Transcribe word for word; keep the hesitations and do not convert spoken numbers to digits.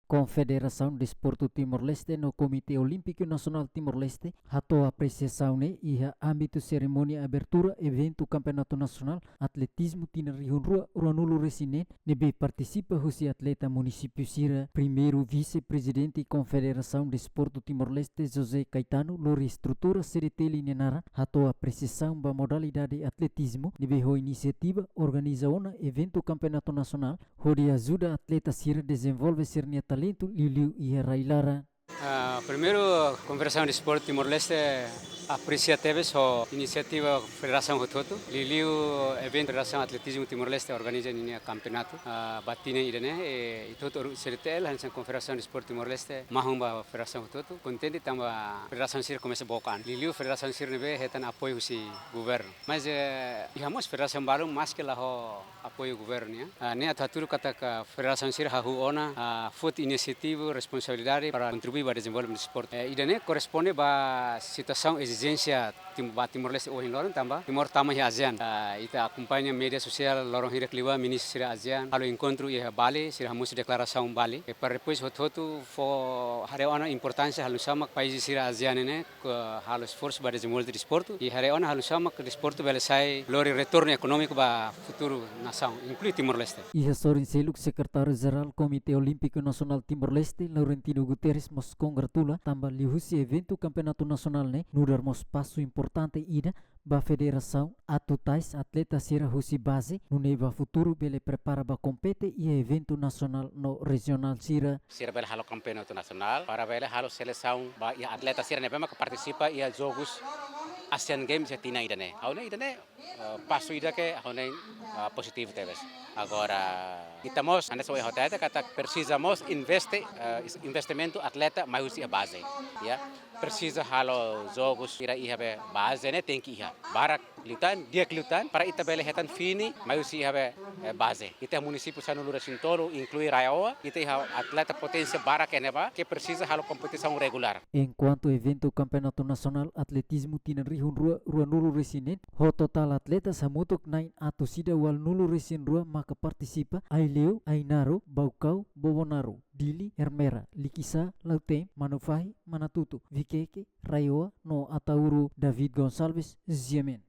Konfederasaun Desportu Timor-Leste no Komité Olímpiku Nasionál Timor-Leste hato'o apresiasaun ne'e iha ámbitu serimónia abertura eventu Kampeonatu Nasionál Atletizmu tinan rihun rua ruanulu-resin-neen, ne'ebé partisipa husi atleta munisípiu sira. Primeiru Vise-Prezidente Konfederasaun Desportu Timor-Leste, José Caetano, lori estrutura C D T L nia naran, hato'o apresiasaun ba modalidade atletizmu ne'ebé ho inisiativa organiza ona eventu Kampeonatu Nasionál, hodi ajuda atleta sira dezenvolve sira-nia talentu liuliu iha rai-laran. Ah, primeiru, Konfederasaun Desportu Timor-Leste apresia tebes ho inisiativa federasaun hotu-hotu, liuliu eventu Federasaun Atletizmu Timor-Leste organiza ninia kampeonatu, ah, ba tinan ida-ne'e, e, ita hotu C D T L, hanesan Konfederasaun Desportu Timor-Leste, mahon ba federasaun hotu-hotu, kontente tanba federasaun sira komesa book an. Liuliu federasaun sira ne'ebé hetan apoiu husi governu. Mas, eh, iha mós federasaun balu maski la ho apoiu governu nian. Ah, ne'e atu hatudu katak federasaun sira hahú ona, ah, foti inisiativa, responsabilidade para kontribui ba dezenvolvimentu desportu. Eh, ida-ne'e korresponde ba situasaun ezijénsia Tim-, ba Timor-Leste ohin loron tanba Timor tama iha ASEAN. Ah, ita akompaña média sosiál loron hirak liubá ministru sira ASEAN halo enkontru iha Bali, sira hamosu deklarasaun Bali. E para depois hotu-hotu fó haree ona importánsia halo nu'usá mak país sira ASEAN ne'e, ah, halo esforsu ba dezenvolve desportu, i haree ona halo nu'usá mak desportu bele sai lori retornu ekonómiku ba futuru nasaun, inklui Timor-Leste. Iha sorin seluk, Sekretáriu Jerál Komité Olímpiku Nasionál Timor-Leste, Laurentino Guterres, mós kongratula tanba liuhusi eventu Kampeonatu Nasionál ne'e nu'udar mós pasu importante ida ba federasaun atu tais atleta sira husi baze, nune'e ba futuru bele prepara ba kompete iha eventu nasionál no rejionál sira. Sira bele halo kampeonatu nasionál para bele halo selesaun ba iha atleta sira ne'ebé maka partisipa iha Jogus Asian Games iha tinan ida-ne'e. Ha'u hanoin ida-ne'e, eh, pasu ida ke ha'u hanoin, eh, pozitivu tebes. Agora, ita mós, hanesan ohin ha'u hatete katak presiza mós investe, eh, is-, investimentu atleta mai husi iha baze, ya. Presiza halo jogus sira iha be baze ne'e tenke iha barak liután, di'ak liután, para ita bele hetan fini mai husi iha be, eh, baze. Ita munisípiu sanulu-resin-tolu, inklui RAEOA, ita iha atleta poténsia barak iha ne'ebá, ke presiza halo kompetisaun regulár. Enkuantu eventu Kampeonatu Nasionál Atletizmu tinan rihun rua ruanulu-resin-neen, ho totál atletas hamutuk na'in atus ida ualunulu-resin-rua maka partisipa, Aileu, Ainaro, Baucau, Bobonaro, Dili, Ermera, Likisá, Lautém, Manufahi, Manatuto, Viqueque, RAEOA, no Ataúro, David Gonçalves, G M N.